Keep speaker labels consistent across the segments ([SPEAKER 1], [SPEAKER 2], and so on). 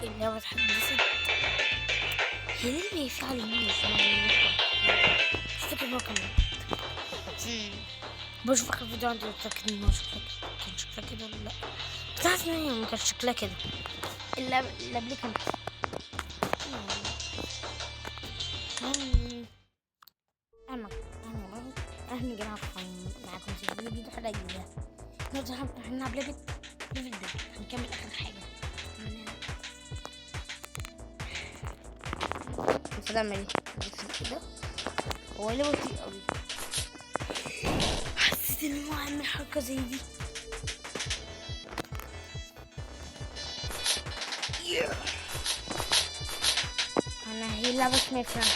[SPEAKER 1] اللعبة اتحدثت. هي ليه اللي في على اليمين والشمال؟ مش فاكر هو كان. بشوف اخر فيديو عندي واتاكد ان هو شكلها كده، كان شكلها كده ولا لا. بس حاسس ان هي ما كانش شكلها كده. اللي قبل كان. اهلا اهلا اهلا يا جماعة، معاكم في فيديو حلقة جديدة. النهارده هنلعب لعبة Level Devil. هنكمل اخر حاجة عملناها. المفروض اعمل ايه؟ كده هو ليه بطيء قوي؟ حسيت ان هو عامل حركة زي دي. انا هي اللعبة اسمها فرانش.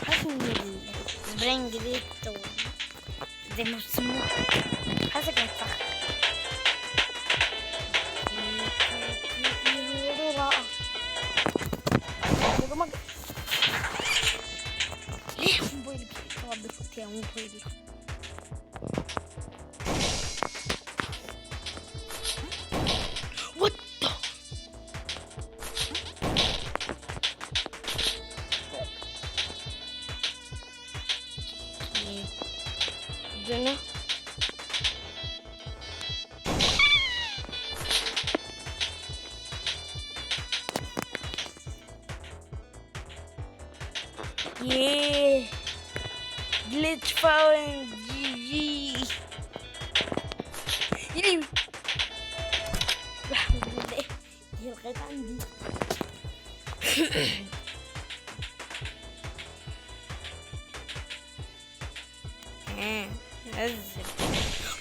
[SPEAKER 1] حاسس ان ال spring ديت زي ما بتسموها، حاسة كانت فخ. ليه موبايلي بيطلع بصوت يا موبايلي؟ What the عندنا Yeah, glitch found. GG. يلي الحمد لله هي لغاية عندي. نزل.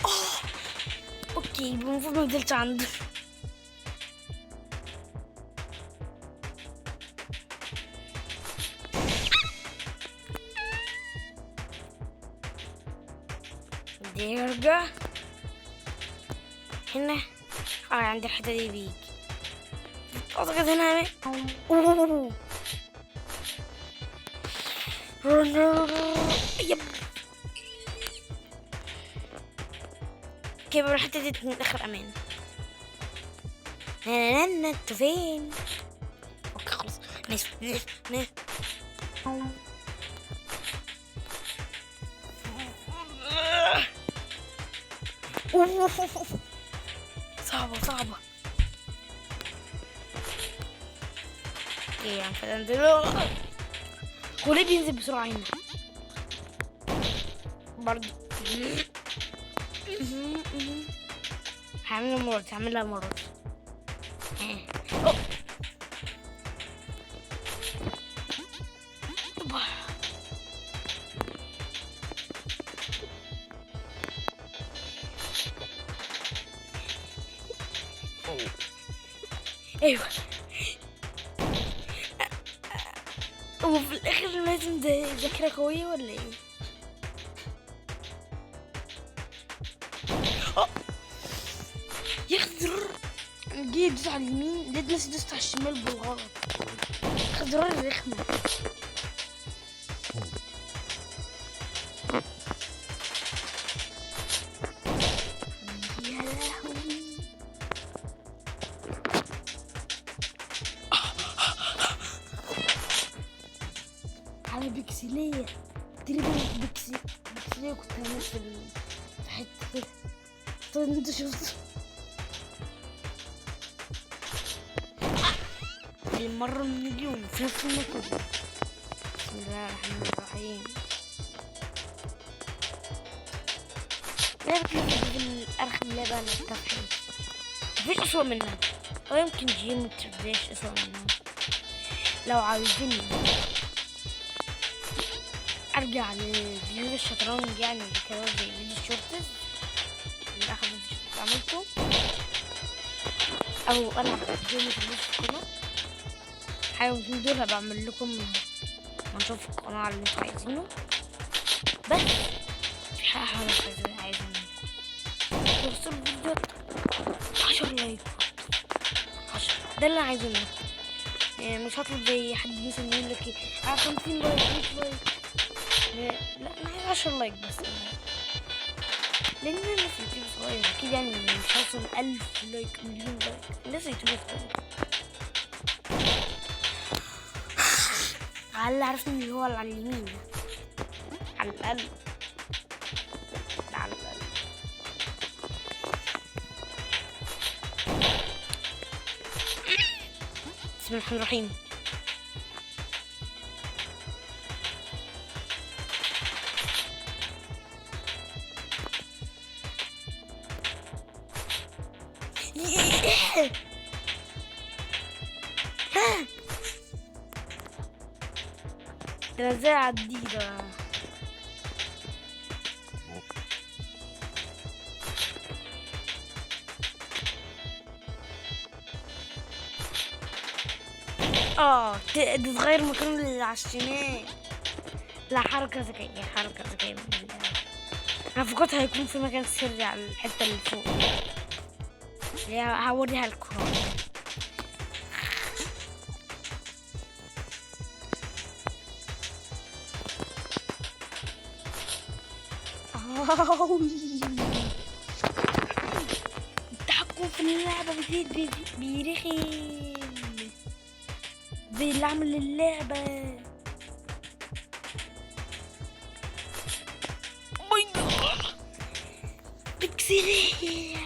[SPEAKER 1] اه okay، المفروض ما نزلتش عنده. دي يرجع هنا. عند الحتة دي بيجي. اعتقد هنا. اوه yep، كيف الحتة دي من اخر امان. نا نا انتوا فين؟ okay خلاص، nice nice nice. أوه. صعبة صعبة. okay يعني فانزل. هو ليه بينزل بسرعة هنا؟ برضه هعملها مرات، هعملها مرات. أوه. ايوه، وفي الاخر لازم ده ذاكرة قوية ولا ايه؟ ياخد زرار. جه يدوس على اليمين، لقيت نفسي دوست على الشمال بالغلط. ياخد زرار رخمة. يا لهوي، على بكسلية تقريبا، بكسلية كنت هموت في حتة كده. طب انتوا شفتوا المرة المليون في نفس المكان. بسم الله الرحمن الرحيم. لعبة Level أرخم لعبة أنا لعبتها في حياتي، مفيش أسوأ منها، أو يمكن Geometry Dash أسوأ منها. لو عاوزين أرجع لفيديو الشطرنج يعني كده زي فيديو ال shorts اللي آخر فيديو shorts عملته، أو ألعب Geometry Dash في القناة، حاجة من دول هبقى أعمل لكم ونشوف في القناة على اللي انتوا عايزينه. بس في حاجة عايزين توصلوا الفيديو 10 like، 10 ده اللي انا عايزه منكم. يعني مش هطلب زي حد مثلا يقول لك ايه 50 like 100 like، لا انا عايز 12 like بس، لان انا في يوتيوب صغير اكيد، يعني مش هوصل 1000 like مليون like، الناس يوتيوب صغير. على اللي عرفني اللي هو اللي على اليمين، على الاقل على الاقل. بسم الله الرحمن الرحيم. ده ازاي اعديه ده؟ ده تغير مكانه اللي على الشمال. لا حركة ذكية، حركة ذكية من الله. انا فكرت هيكون في مكان سري على الحتة اللي فوق اللي هوريها لكم. التحكم في اللعبة بيزيد بيرخم زي اللي عمل اللعبة. my God، بكسلية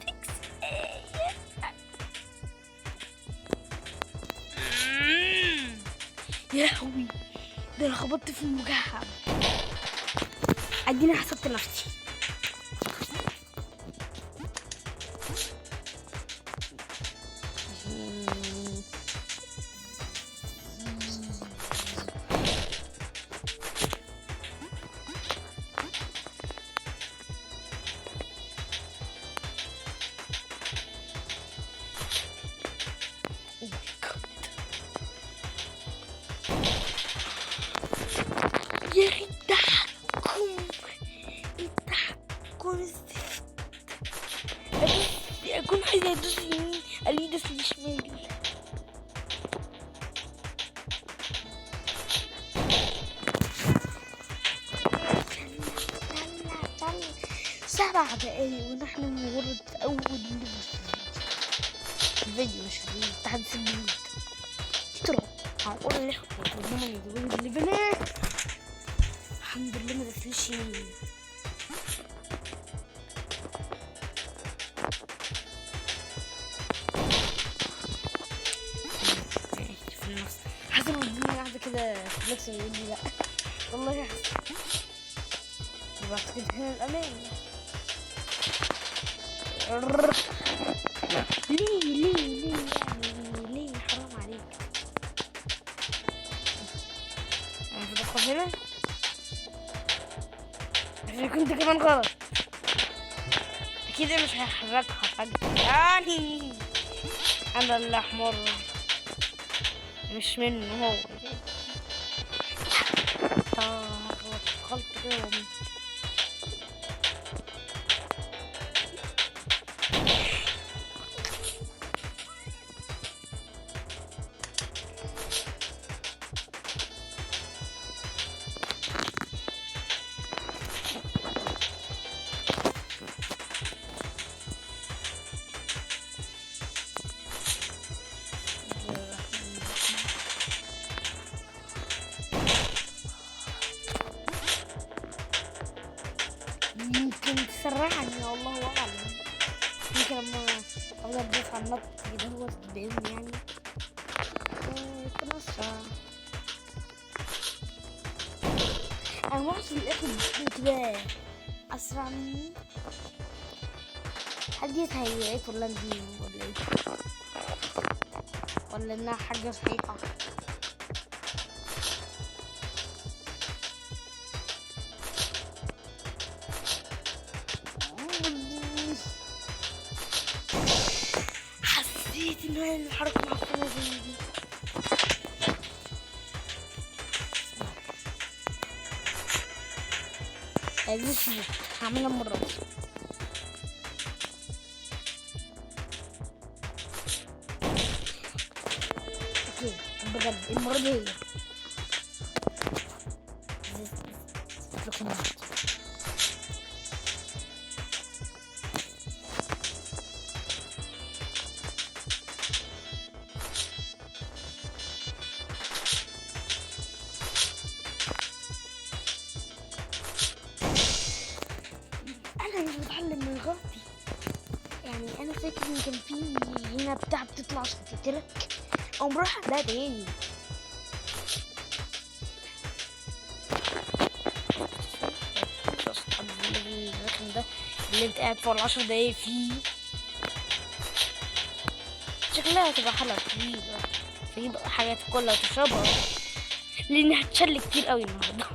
[SPEAKER 1] بكسلية. يا لهوي، ده انا خبطت في المجحم. اديني حسبت نفسي. Oh my God. يا اخي التحكم، التحكم الزفت. اكون عايزه ادوس يمين قال لي دوس لي شمال. 7 دقايق ونحن مجرد في اول level في الفيديو، مش في التحديث الجديد. ترى هقول لاخواتي هم يزودوا الليفلات. الحمد لله ما دخلش يمين. في النص حاسس ان الدنيا قاعده كده فليكس يقول لي لا والله حاسس. بعتقد هنا الامان. ليه ليه ليه يعني ليه؟ حرام عليك. انا المفروض ادخل هنا عشان كنت كمان غلط. اكيد مش هيحركها فجأة يعني. انا اللي احمر مش منه هو. غلط كده. يمكن تسرعني والله اعلم. يمكن لما افضل ادوس على النط كده هو تبين يعني يكون اسرع. انا وحش الاخر كده اسرع مني. هل دي تهيئات ولا دي ولا ايه؟ ولا انها حاجه صحيحه؟ حسيت ان هي الحركه معفنه زي دي. هذه هعملها مرة. okay بجد المرة دي هي لكم. انا مش بتعلم من غلطي، يعني انا فاكر ان كان في هنا بتاع بتطلع عشان تقتلك، اقوم رايح عندها تاني. الرخم ده اللي انت قاعد فوق ال10 دقايق فيه، شكلها هتبقى حلقة طويلة، فيجيب حاجات كلها تشربها لان هتشل كتير قوي النهارده.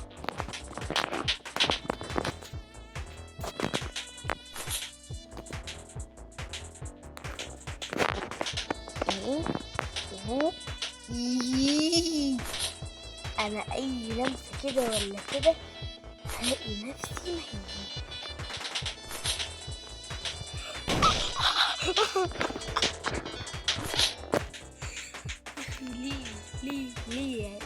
[SPEAKER 1] انا اي لمسه كده ولا كده هلاقي نفسي مهيئ. ليه ليه ليه يعني؟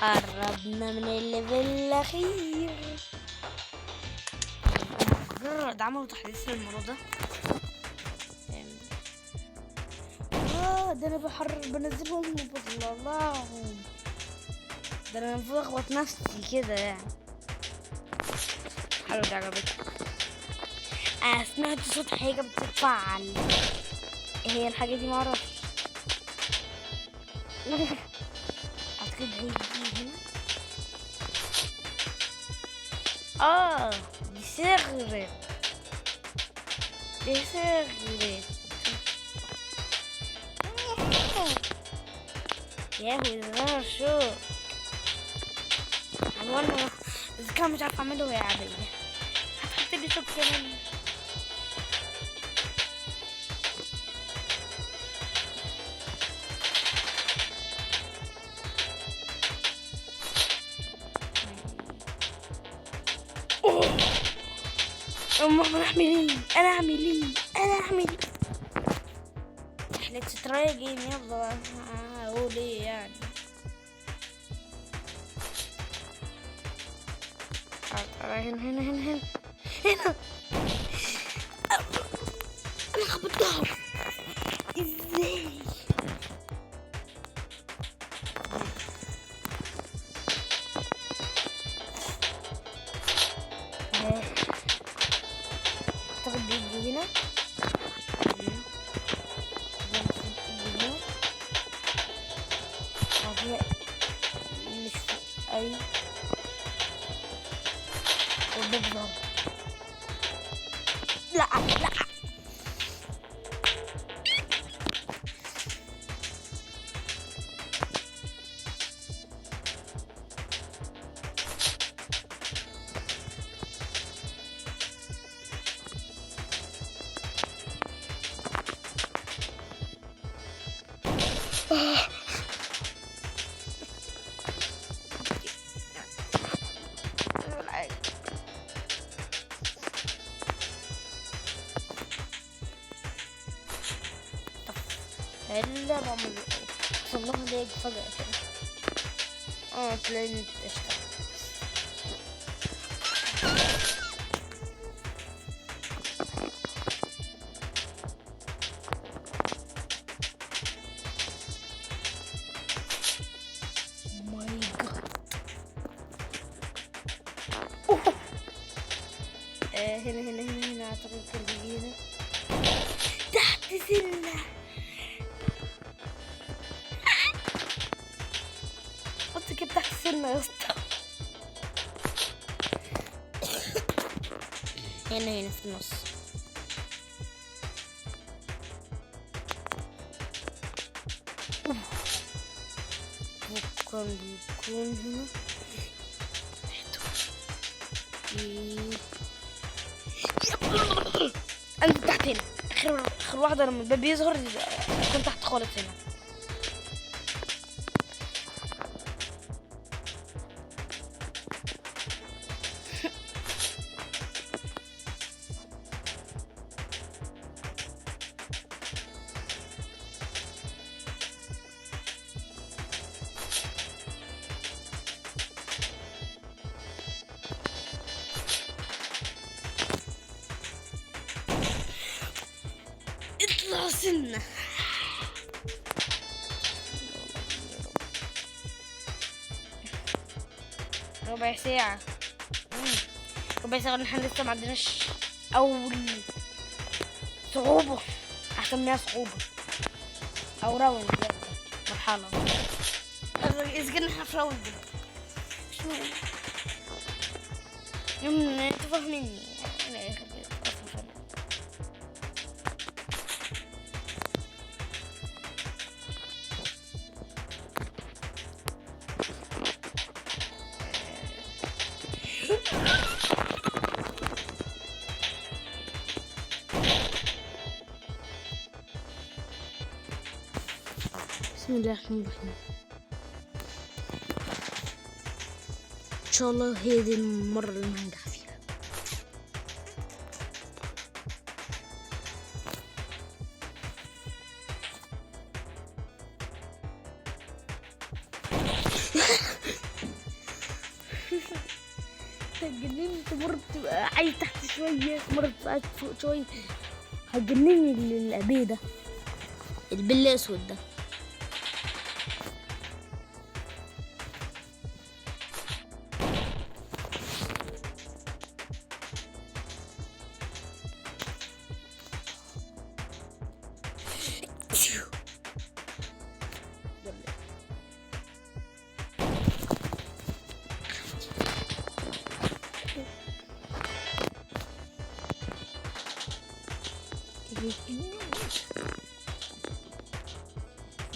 [SPEAKER 1] قربنا من ال level الأخير. ده عملوا تحديث للموضوع ده. ده انا بحرر بنزلهم وبطلعهم، ده انا المفروض اخبط نفسي كده يعني. حلو ده عجبتني. انا سمعت صوت حاجة بتتفعل، ايه هي الحاجة دي؟ معرفش. اعتقد هي دي هنا. دي ثغرة، دي ثغرة. ياهو ده شو عملنا؟ اذا كان مش عارفه اعمله يا عادية هتحط لي شوك كمان. انا اعمل ايه؟ انا اعمل ايه؟ انا اعمل ايه؟ Let's try again. يلا اقول ايه يعني؟ تعالى هنا هنا هنا هنا هنا. انا خبطتها ازاي؟ اعتقد بيجي هنا. مش فوق أوي. والباب لا لا هلا بعمل حصل لها لاج فجأة كده. تلاقيني اشتغل. my God. هنا هنا هنا هنا اعتقد كان بيجي هنا تحت سنة. حط كده تحت سنة يا اسطى. هنا هنا في النص. كان بيكون هنا انزل تحت هنا. اخر واحدة لما الباب يظهر اكون تحت خالص هنا. سنة. ربع ساعة، ربع ساعة نحن لسه ما عندناش أول صعوبة، هسميها صعوبة أو round، يعني مرحلة. إذا كنا احنا في round مش مهم، انتوا فاهميني. أنا بسم الله الرحمن الرحيم. ان شاء الله هي دي المرة اللي انا هنجح فيها. هتجنني، مرة بتبقى عايز تحت شوية، مرة بتبقى عايز فوق شوية. هتجنني الأبي ده، البل الأسود ده.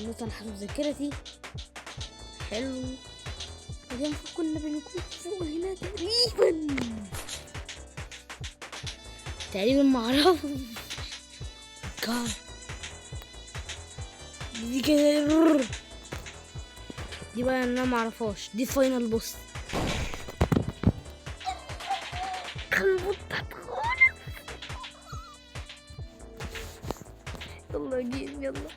[SPEAKER 1] النقطة أنا حسب ذاكرتي حلو. بعدين كنا بنكون فوق هنا تقريبا معرفش. دي كده، دي بقى انا معرفهاش، دي final boss. خلبط تحت خالص. يلا جيم، يلا.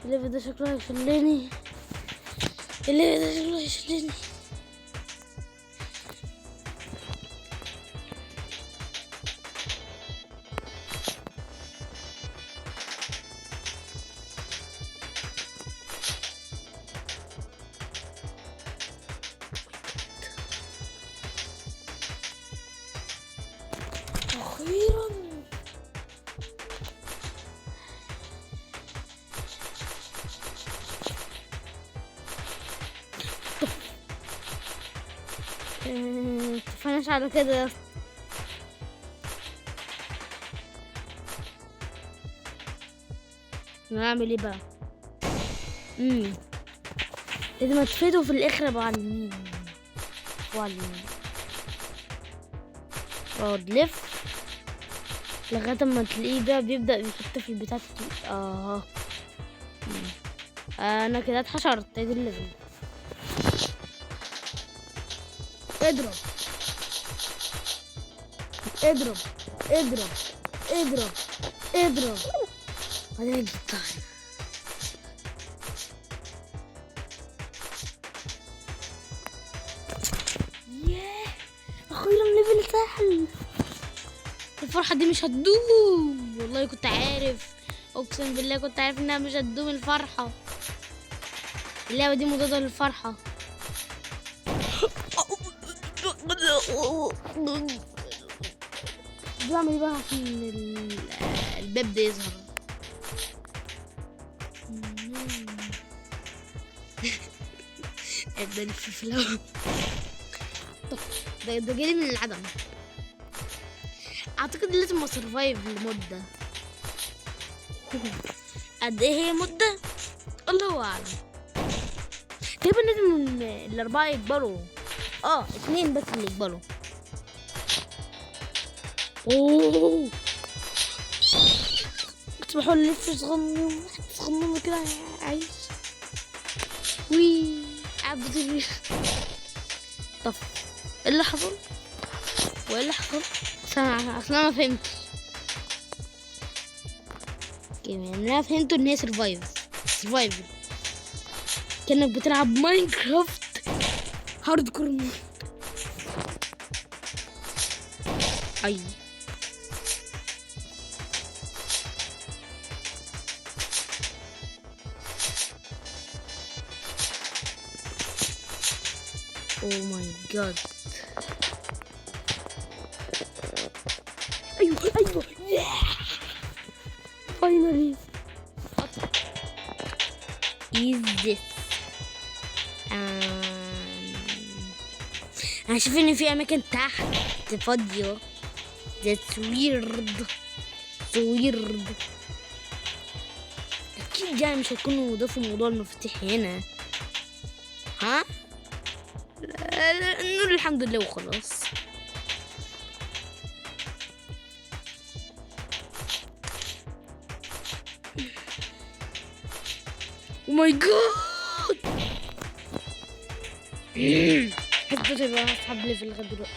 [SPEAKER 1] ال level ده شكله هيشلني، ال level ده شكله هيشلني. أخيرا اتفقناش على كده يا اسطى. نعمل ايه بقى؟ لازم اتفيدوا في الاخر ابقى على اليمين، وعلى اليمين اقعد لف لغاية اما تلاقيه بقى بيبدأ يحط في البتاع. انا كده اتحشرت. ادي ال level. اضرب اضرب اضرب اضرب اضرب. بعدين اجيب طعم. ياه اخيرا level سهل. الفرحة دي مش هتدوم والله، كنت عارف، اقسم بالله كنت عارف انها مش هتدوم الفرحة. اللعبة دي مضادة للفرحة. بعمل ايه بقى عشان الباب ده يظهر؟ ابدا الف في الهواء. طب ده جالي من العدم. اعتقد لازم ا survive لمدة. قد ايه هي مدة؟ الله اعلم. تقريبا لازم الاربعة يكبروا. 2 بس اللي يكبروا. اوه كنت بحاول الف صغنون، صغنون كده عايش. وي قاعد بطير. طب ايه اللي حصل؟ وايه اللي حصل؟ اصل انا ما فهمتش. يعني انا فهمته ان هي survival، كانك بتلعب Minecraft hardcore mode. اي oh my god. ايوه ايوه، finally. What is this؟ انا شايف ان في اماكن تحت فاضية. That's weird, so weird. اكيد يعني مش هيكونوا ضافوا موضوع المفاتيح هنا. ها، لا، نقول الحمد لله وخلاص. oh my god، حتى تبقى اسحب level لغاية دلوقتي.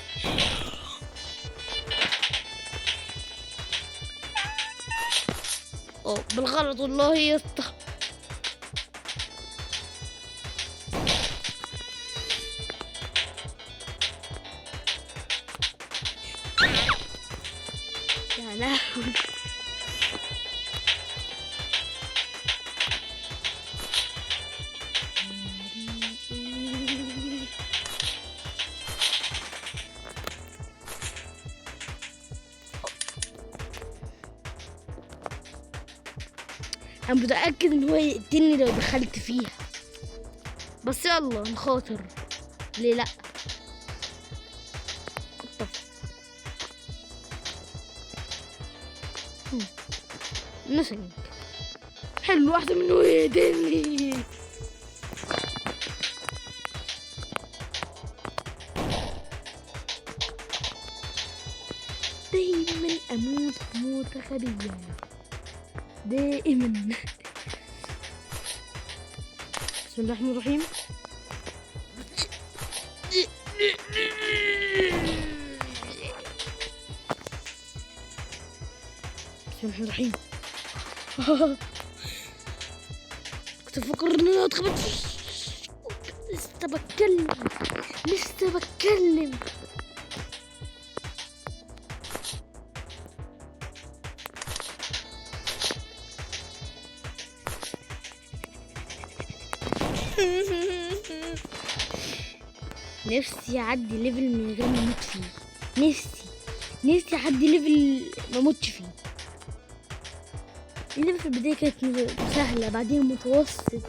[SPEAKER 1] اه بالغلط والله يا اسطى. يا لهوي. انا متأكد ان هو يقتلني لو دخلت فيها، بس يلا نخاطر، ليه لا؟ طب nothing. حلو، واحدة منه يقتلني. دايما اموت موتة غبية دائما. بسم الله الرحمن الرحيم. بسم الله الرحمن الرحيم. كنت افكر ان انا اتخبط. لسه بتكلم، لسه بتكلم. نفسي اعدي level من غير ما اموت فيه. نفسي اعدي level ما اموتش فيه. ال level في البداية كانت سهلة، بعدين متوسط،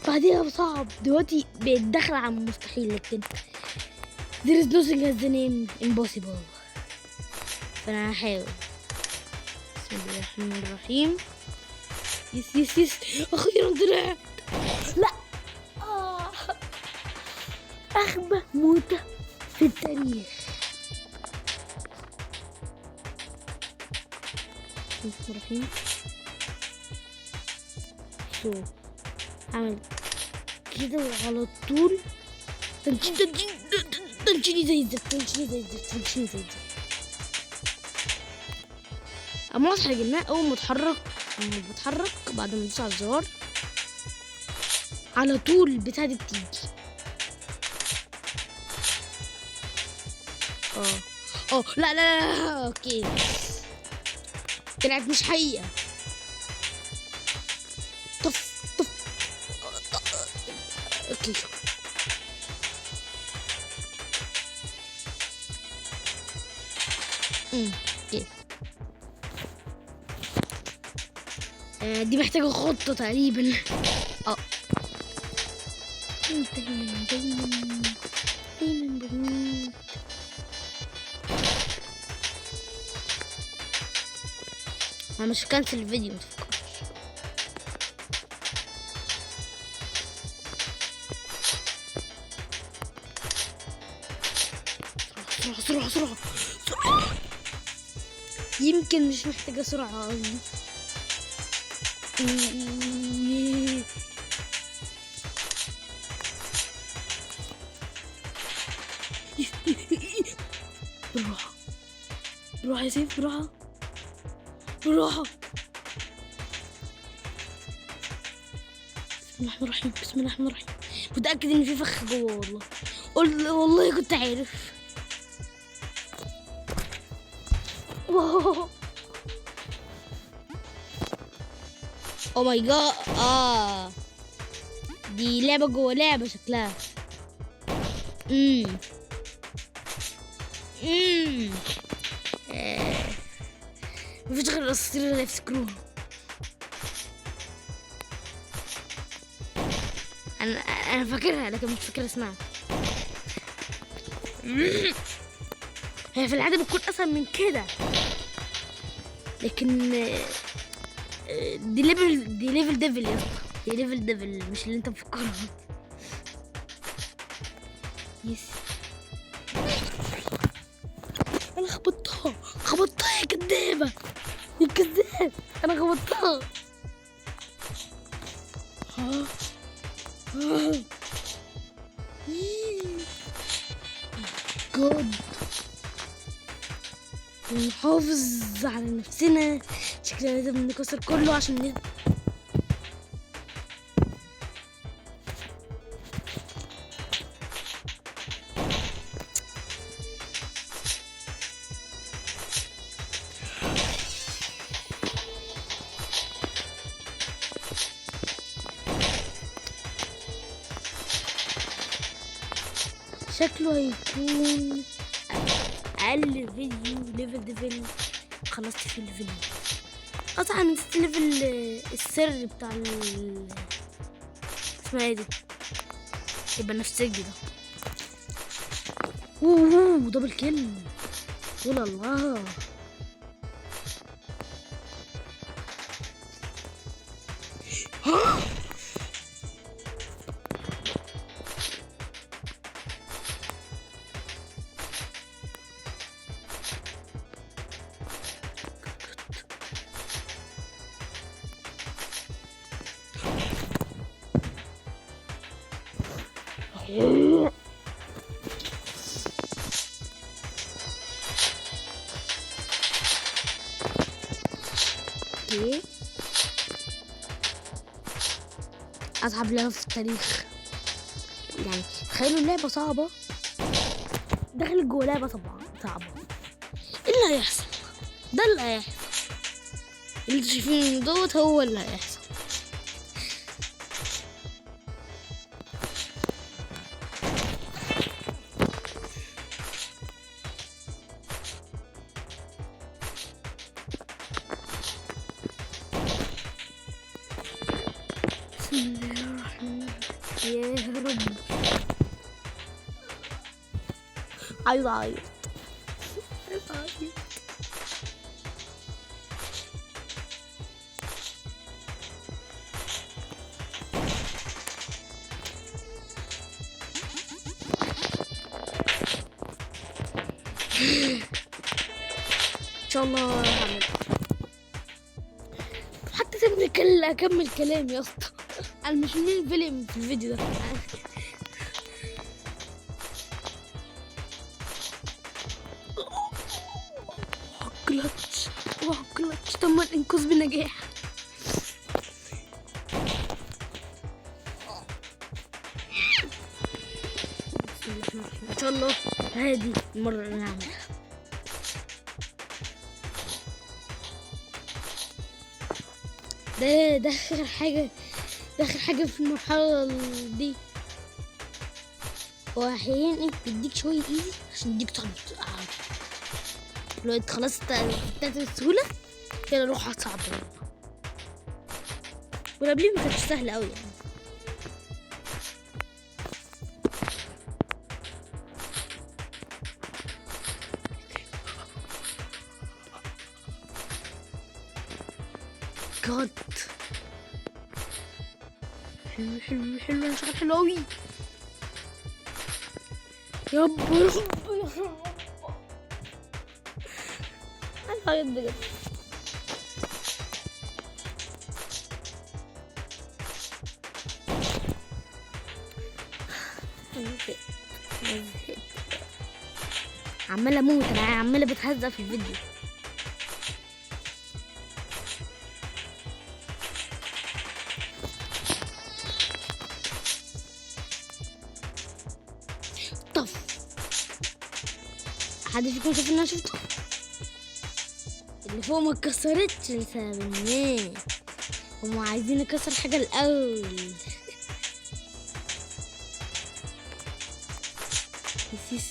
[SPEAKER 1] بعدين صعب، دلوقتي بقت داخلة على المستحيل. لكن there is nothing as the name impossible، فانا هحاول. بسم الله الرحمن الرحيم. yes yes yes، اخيرا طلعت. لا، اغبى موتة في التاريخ. بسم الله الرحمن الرحيم. so اعمل كده وعلى طول تنشين تنشين تنشيني زي الزفت، تنشيني زي الزفت، تنشيني زي الزفت. اما اصحى يا جماعة، اول ما اتحرك، لما بتحرك بعد ما ادوس على الزرار على طول البتاعة دي بتيجي. لا لا لا، okay طلعت مش حقيقة. طف طف، okay. okay. دي محتاجة خطة تقريبا. دايما دايما دايما بموت. انا مش هكنسل الفيديو، متفكرش. بسرعة بسرعة بسرعة بسرعة. يمكن مش محتاجة سرعة قصدي. بالراحة بالراحة يا سيف، بالراحة بالراحة. بسم الله الرحمن الرحيم، بسم الله الرحمن الرحيم. متأكد إن في فخ جوه والله، قول والله كنت عارف. wow oh my god، دي لعبة جوه لعبة شكلها. امم امم مفيش غير الاساطير اللي يفتكروها. انا فاكرها لكن مش فاكره اسمها. هي في العادة بتكون اسهل من كده، لكن دي level، دي level devil يا اسطى، دي level devil مش اللي انت مفكرها. yes انا خبطتها، خبطتها يا كدابه يا كذاب، انا خبطتها. God، نحافظ على نفسنا، شكلنا لازم نكسر كله عشان شكله هيكون اقل فيديو level devil خلصت فيه ال level. اصلا نسيت level السر بتاع اسمها ايه دي، يبقى نفسجي ده. اوه double kill، قول الله. ها okay، اصعب لعبة في التاريخ. يعني تخيلوا اللعبة صعبة دخلت جوه لعبة طبعا صعبة. ايه اللي هيحصل؟ ده اللي هيحصل، اللي انتوا شايفينه دوت هو اللي هيحصل. بسم الله الرحمن الرحيم. يا رب، عايز اعيط، عايز اعيط. ان شاء الله هعمل. حتى سيبني اكمل كلامي يا اسطى، انا مش مين فيلم في الفيديو ده. كلاتش، كلاتش، تم الانقاذ بنجاح. بسم الله الرحمن الرحيم. ان شاء الله هذه المرة اللي انا هعملها. ده اخر حاجة، ده اخر حاجة في المرحلة دي. هو احيانا ايه بيديك شوية ايزي عشان يديك صعب. لو انت خلاص بتاعت السهولة يلا روح على الصعب. والقبليه ما كانتش سهلة قوي يعني. جاد حلو حلو حلو، انا شغال حلو قوي. يا رب يا رب يا رب، انا هعيط بجد. انا زهقت، انا زهقت، عمالة اموت، انا عمالة بتهزق في الفيديو. طف، حد فيكم شاف اللي انا شفته؟ اللي فوق ما اتكسرتش لسبب ما، هما عايزين يكسر حاجة الأول. yes yes.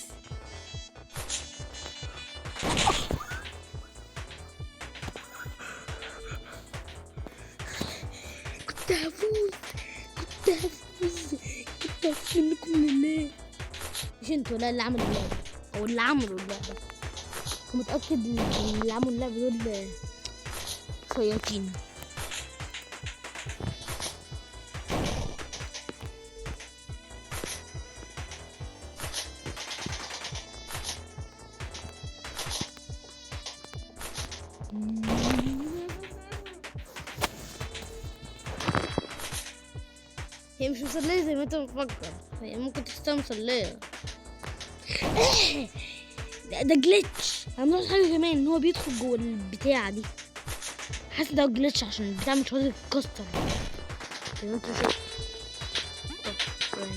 [SPEAKER 1] كنت هفوز، كنت هفوز، كنت هفوز منكم لله. مش انتوا لا اللي عملوا اللعبة او اللي عملوا اللعبة، متأكد اللي عملوا اللعبة دول شياطين. هي مش مسلية زي ما انت مفكر، هي ممكن تحسها مسلية. ده glitch. انا ملاحظ حاجة كمان ان هو بيدخل جوه البتاعة دي، حاسس ده glitch عشان البتاع مش راضي يتكسر زي ما انت شايف. طب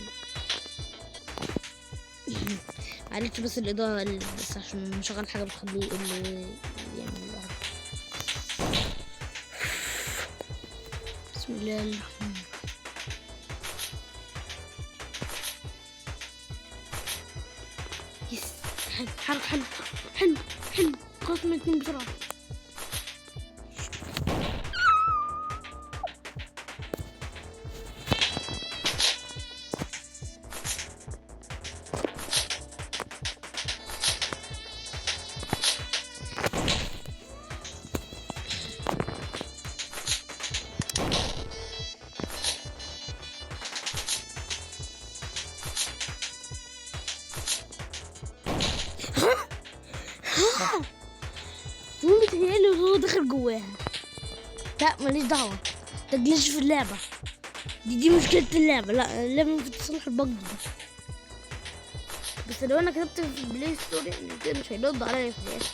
[SPEAKER 1] معلش بس الإضاءة بس عشان مشغل حاجة بتخليه اللي يعمل. بسم الله الرحمن الرحيم. yes حلو حلو حلو حلو، خلاص من 2 بسرعة. مو بيتهيألي هو دخل جواها. لا ماليش دعوة، ده glitch في اللعبة دي مشكلة اللعبة. لا اللعبة المفروض تصلح ال bug دي، بس لو انا كتبت في Play Store يعني كده مش هيرد عليا في الاخر.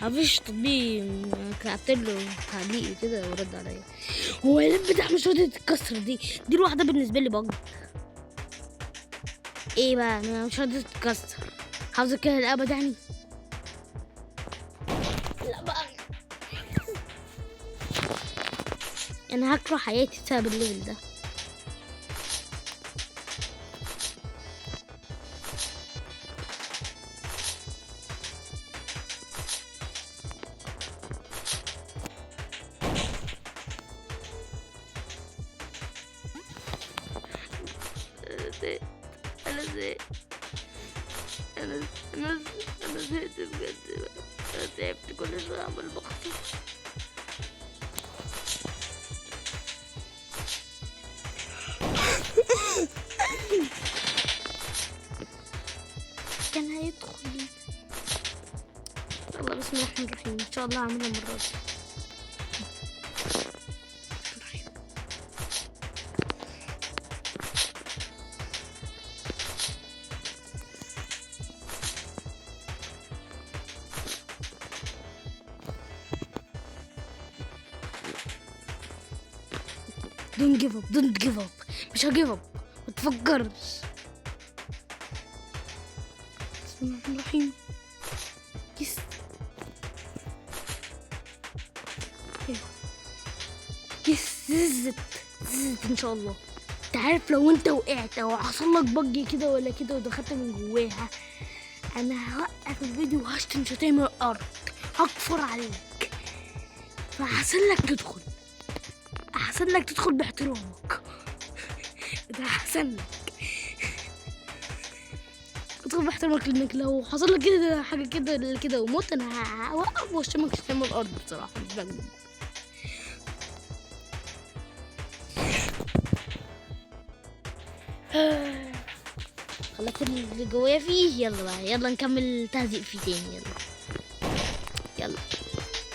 [SPEAKER 1] مفيش تطبيق كتبت له تعليق كده ورد عليا. هو البتاع مش راضي تتكسر، دي الواحدة بالنسبة لي bug. ايه بقى انا مش راضي تتكسر، حافظة كده الابد يعني؟ لا بقى انا هكره حياتي بسبب ال level ده.
[SPEAKER 2] انا زهقت، انا انا انا زهقت بجد، انا تعبت، كل شويه اعمل بخسر.
[SPEAKER 1] كان هيدخل. يلا بسم الله الرحمن الرحيم، ان شاء الله هعملها المره دي. Don't give up, don't give up. مش ه give up، ما تفكرش. بسم الله الرحمن الرحيم. yes yes ززت ززت ان شاء الله. انت عارف لو انت وقعت او حصل لك bug كده ولا كده ودخلت من جواها، انا هوقف الفيديو وهشتم شتايم الارض، هكفر عليك. فاحسن لك تدخل، احسن لك تدخل باحترامك، ده احسن لك ادخل باحترامك، لانك لو حصل لك كده حاجه كده كده وموت انا هوقف واشتمك شتايم الارض بصراحه، مش بكذب. خلصت اللي جوايا فيه، يلا بقى يلا نكمل تهزيق فيه تاني. يلا يلا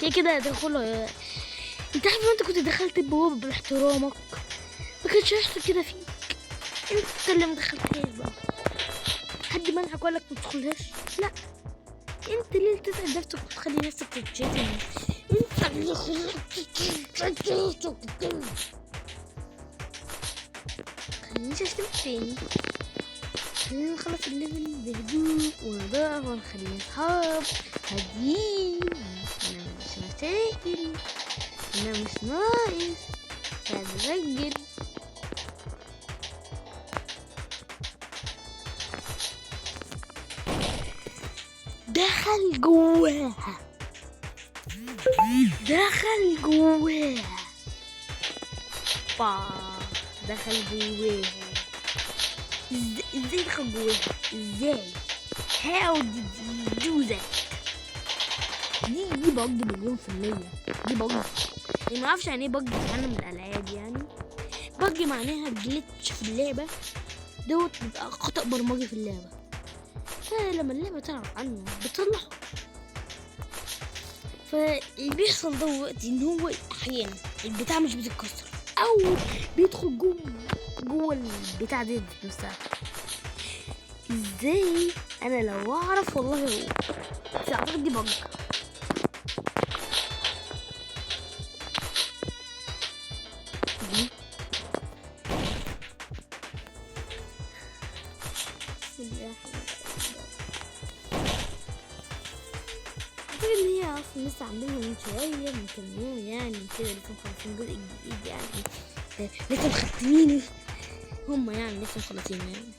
[SPEAKER 1] كده كده هتدخله. انت عارف لو انت كنت دخلت البوابة باحترامك ما كانش هيحصل كده فيك، انت اللي ما دخلتهاش بقى. حد منعك وقالك ما تدخلهاش؟ لا، انت ليه تسأل نفسك وتخلي نفسك تتشتم؟ انت اللي خلينيش اشتم تاني، خلينا نخلص ال level بهدوء ونضاف ونخلي اصحاب هاديين، انا مش مشاكل، انا مش ناقص، عايز اسجل.
[SPEAKER 2] دخل جواها، دخل جواها، با دخل جواها. ازاي دخل جواها؟ ازاي؟ How did you do that؟ دي bug مليون في المية، دي bug. يعني ما اعرفش يعني ايه bug في عالم الالعاب، يعني bug معناها glitch في اللعبة، دوت بيبقى خطأ برمجي في اللعبة، فلما اللعبة تعرف عنه بتصلحه. فاللي بيحصل دلوقتي ان هو احيانا البتاع مش بتتكسر او بيدخل جوه البتاع دي نفسها. ازاي؟ انا لو اعرف والله هو. بس اعتقد دي bug. دي. بسم الله الرحمن الرحيم. اعتقد ان هي اصلا لسه عاملينها من شويه، من كام يوم يعني كده، لسه مخلصين جزء جديد يعني، لسه مختمينه هما يعني، لسه مخلصينه يعني.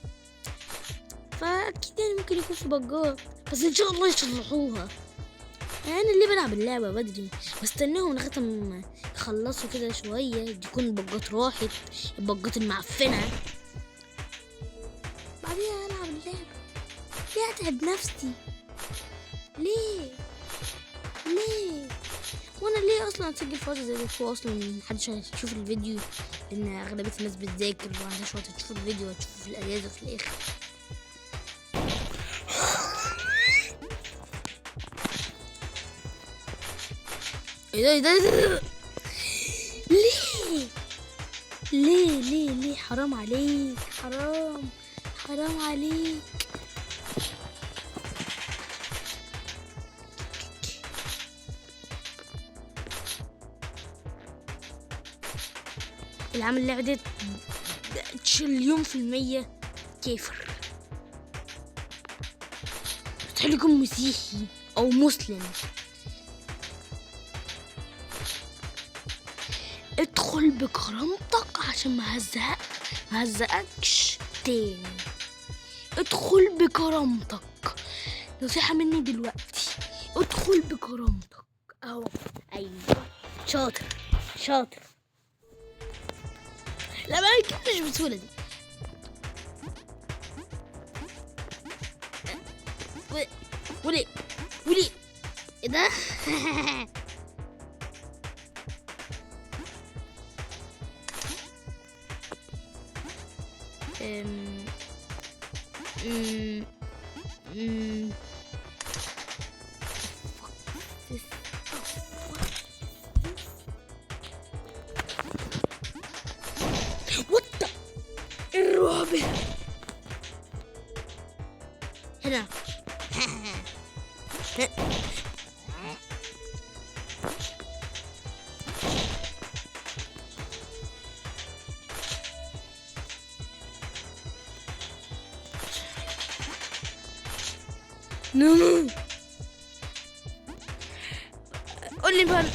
[SPEAKER 2] فاكيد يعني ممكن يكون في بجات، بس ان شاء الله يصلحوها. انا اللي بلعب اللعبه بدري بستناهم لغايه ما يخلصوا كده شويه، تكون البجات راحت، البجات المعفنه، بعدين العب اللعبه. ليه اتعب نفسي؟ ليه؟ ليه؟ وانا ليه اصلا اسجل في وقت زي ده؟ هو اصلا محدش هيشوف الفيديو، لان اغلبيه الناس بتذاكر وما عندهاش وقت تشوف الفيديو، وتشوفه في الاجازه في الاخر. ايه ده؟ ايه ده؟ إيه ده؟ ليه؟ ليه؟ ليه؟ ليه؟ حرام عليك، حرام، حرام عليك. اللي عامل اللعبة دي تريليون في المية كافر، مستحيل يكون مسيحي أو مسلم. ادخل بكرامتك عشان ما هزقكش تاني. ادخل بكرامتك، نصيحة مني دلوقتي، ادخل بكرامتك اهو. ايوه شاطر شاطر. لا ما يمكنش بالسهولة دي. وليه؟ وليه؟ ايه ده؟ أم... أم... أم... Fuck this. What the? الرعب هنا. no no قول لي بقى.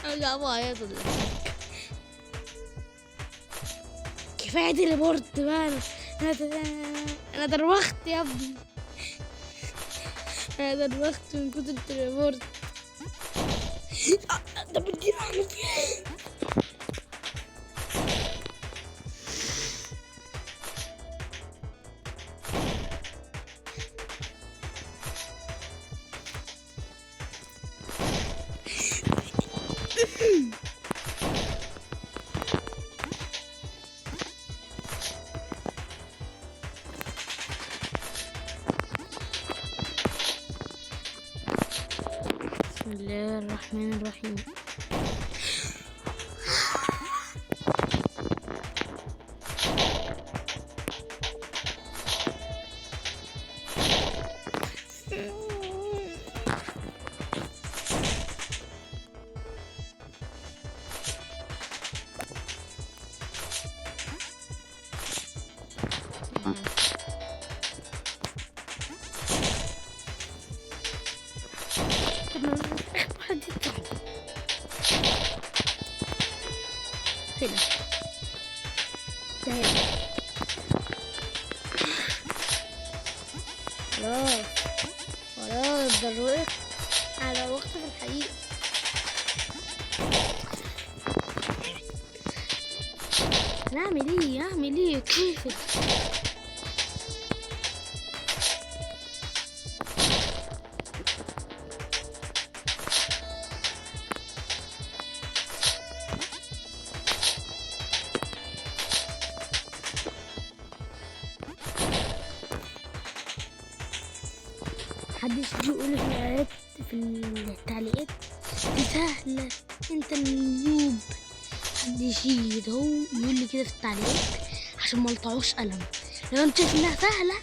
[SPEAKER 2] ارجع بعيط ولا كفايه teleport بقى. انا دروخت يا ابني، انا دروخت من كتر ال teleport. ده بدي اعمل فيها. بسم الله الرحمن الرحيم. هنا. خلاص خلاص، ده الوقت على وقت في الحقيقة. نعمل ايه؟ اعمل ايه؟ كيف؟ محدش يجي يقول في الإعلانات في التعليقات دي سهلة انت ال noob. محدش يجي هو يقول لي كده في التعليقات عشان ما الطعوش قلم. لو انت شايف انها سهلة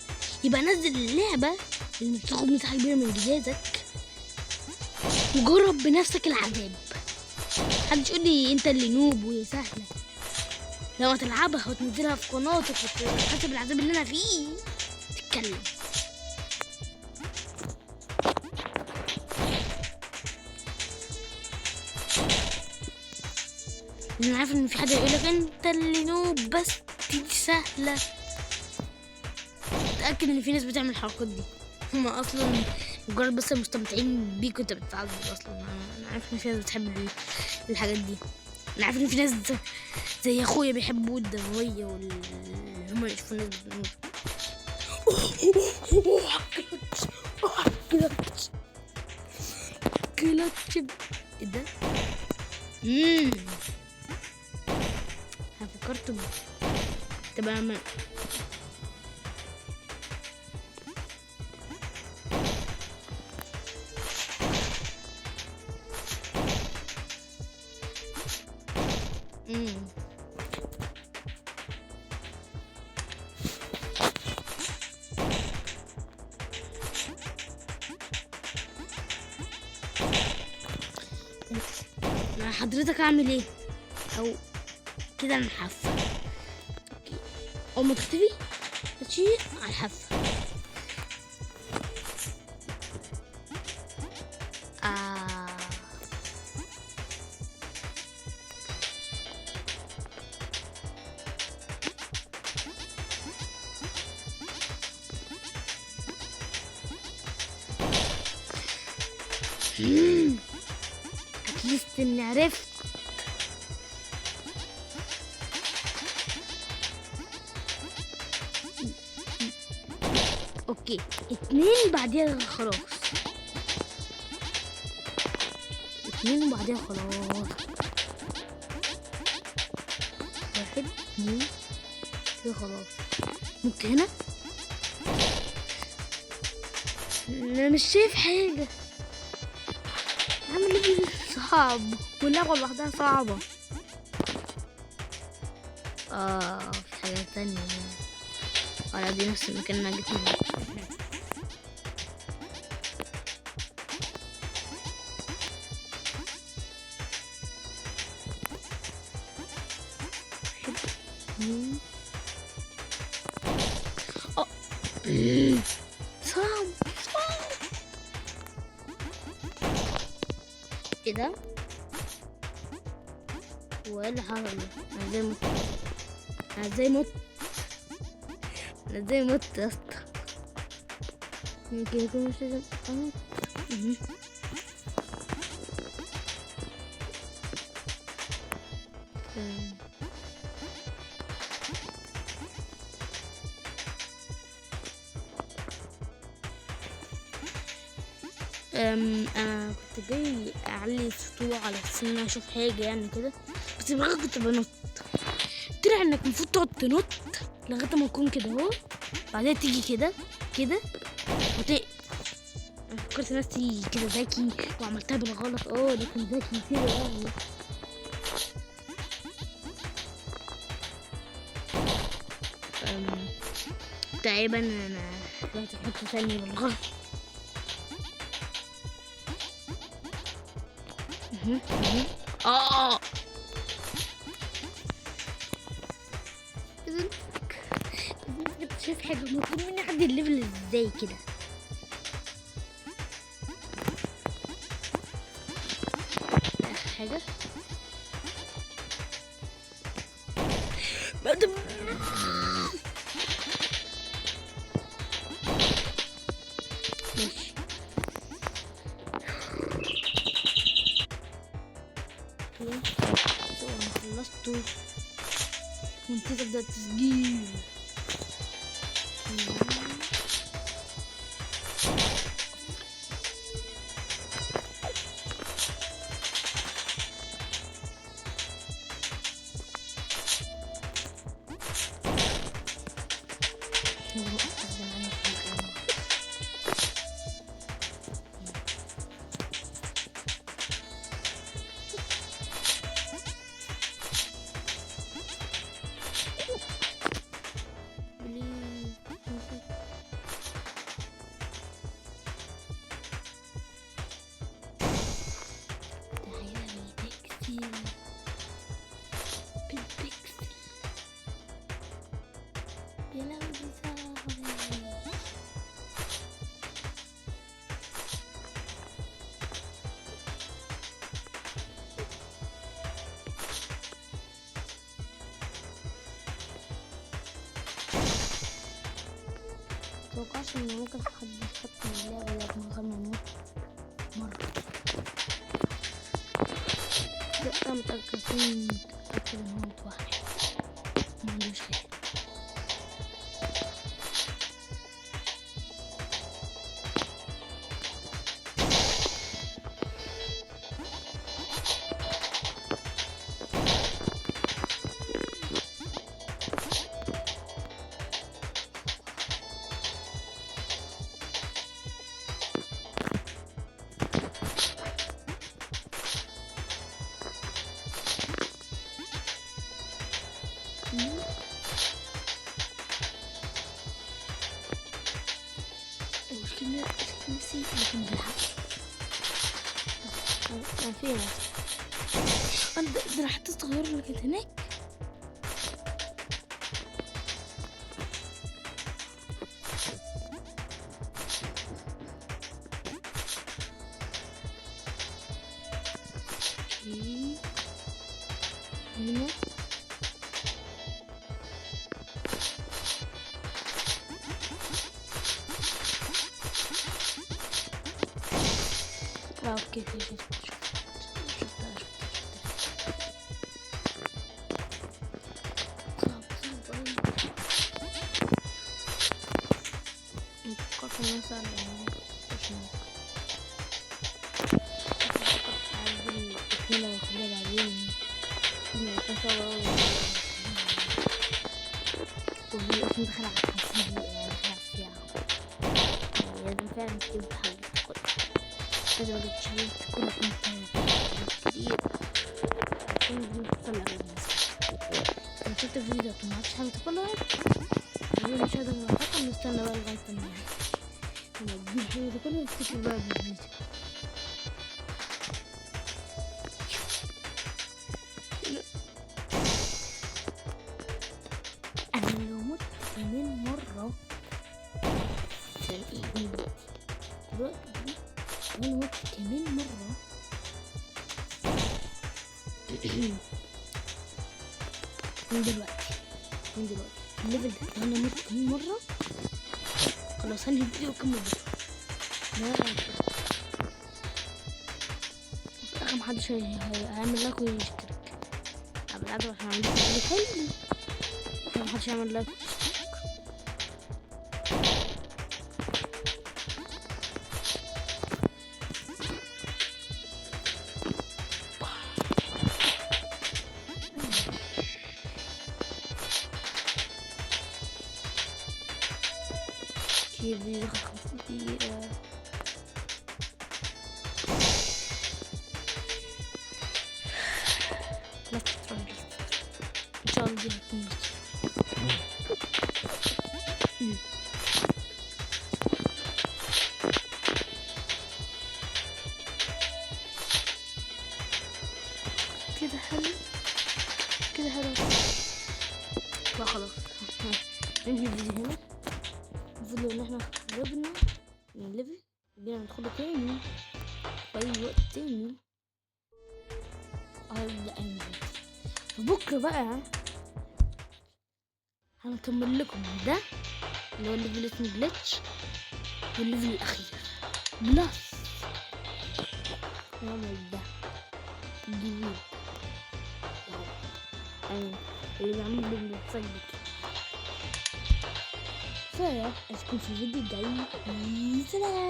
[SPEAKER 2] يبقى نزل اللعبة اللي بتاخد مساحة كبيرة من جهازك وجرب بنفسك العذاب. محدش يقول لي انت اللي noob وهي سهلة. لو هتلعبها وتنزلها في قناتك وتحسب العذاب اللي انا فيه تتكلم. انا عارف ان في حد يقولك انت اللي noob بس دي سهلة. متاكد ان في ناس بتعمل الحركات دي، هما اصلا مجرد بس مستمتعين بيك وانت بتتعذب اصلا. انا عارف ان في ناس بتحب الحاجات دي. انا عارف ان في ناس زي اخويا بيحبوا الدموية واللي هما يشوفوا الناس بتموت. clutch clutch ايه ده؟ انا فكرت تبقى ما مع حضرتك اعمل ايه؟ او كده انا الحافة. okay اول ما تختفي ماشي على الحافة. At least اني عرفت. okay 2 بعديها خلاص، 2 وبعديها خلاص. 1 2 كده خلاص. ممكن هنا انا مش شايف حاجة. عامل ايه؟ صعب واللعبة لوحدها صعبة. في حاجة تانية ولا دي نفس المكان اللي انا جيت منه. صعب صعب. ايه ده؟ هو ايه اللي حصل ده؟ انا ازاي مت؟ انا ازاي مت؟ انا ازاي مت يا اسطى؟ ممكن يكون مش لازم اموت. انا كنت جاي اعلي سطوع على اساس ان انا اشوف حاجة يعني كده، بس بالغلط كنت بنط. طلع انك المفروض تقعد تنط لغاية ما تكون كده اهو، بعدين تيجي كده كده انا فكرت نفسي كده ذكي وعملتها بالغلط. ده كان ذكي كده يعني. تقريبا انا رحت في حتة ثانية بالغلط. انت شايف حاجة؟ المفروض مني اعدي ال level ازاي كده؟ اخر حاجة عايز ابدا التسجيل. متوقعش ان ممكن حد يختم اللعبة دي من غير ما يموت مرة. لا انا متأكد ان هو متوحد ما عندوش خير. المشكلة نفسي لكن بالعكس أنا فين أنا ده حتى الصغير اللي كانت هناك. okay هنا okay شفتها صعب صعب أوي. فكرت مثلا مش ممكن أعدل وأخليها بعدين يكون صعب أوي. والفيديو أصلا دخل على 50 دقيقة، يعني دخل على الساعة، يعني لازم فعلا تجيب حاجة تاكل. لازم اجيب شوية تاكل كتير عشان نطلع. لو شفت الفيديو ده ومعرفتش حاجة تاكلها مش هقدر اروح، نستنى بقى لغاية ما تجيب حاجة تاكلها وتفتكر بقى بالفيديو. انا لو مت كمان مرة دلوقتي، انا مت كمان مرة من دلوقتي ال level ده، لو انا مت كمان مرة خلاص هنهي الفيديو واكمل بكرة. في الاخر محدش هيعمل like ويشترك. بالعكس عشان عندي فيديو حلو محدش هيعمل like ويشترك. كيف دخل 50 دقيقة. last try إن شاء الله دي هتكون last try. كده حلو كده حلو بقى خلاص ننهي الفيديو هنا. المفروض ان احنا خرجنا من ال level جينا ندخله تاني في اي وقت تاني هيبدأ الموت. فبكرة بقى هنكمل لكم ده اللي هو ال level اسمه glitch وال level الاخير plus نعمل ده جديد. يعني اللي بيعمل بالمتثبت. فاشوفكم في الفيديو الجاي. سلام.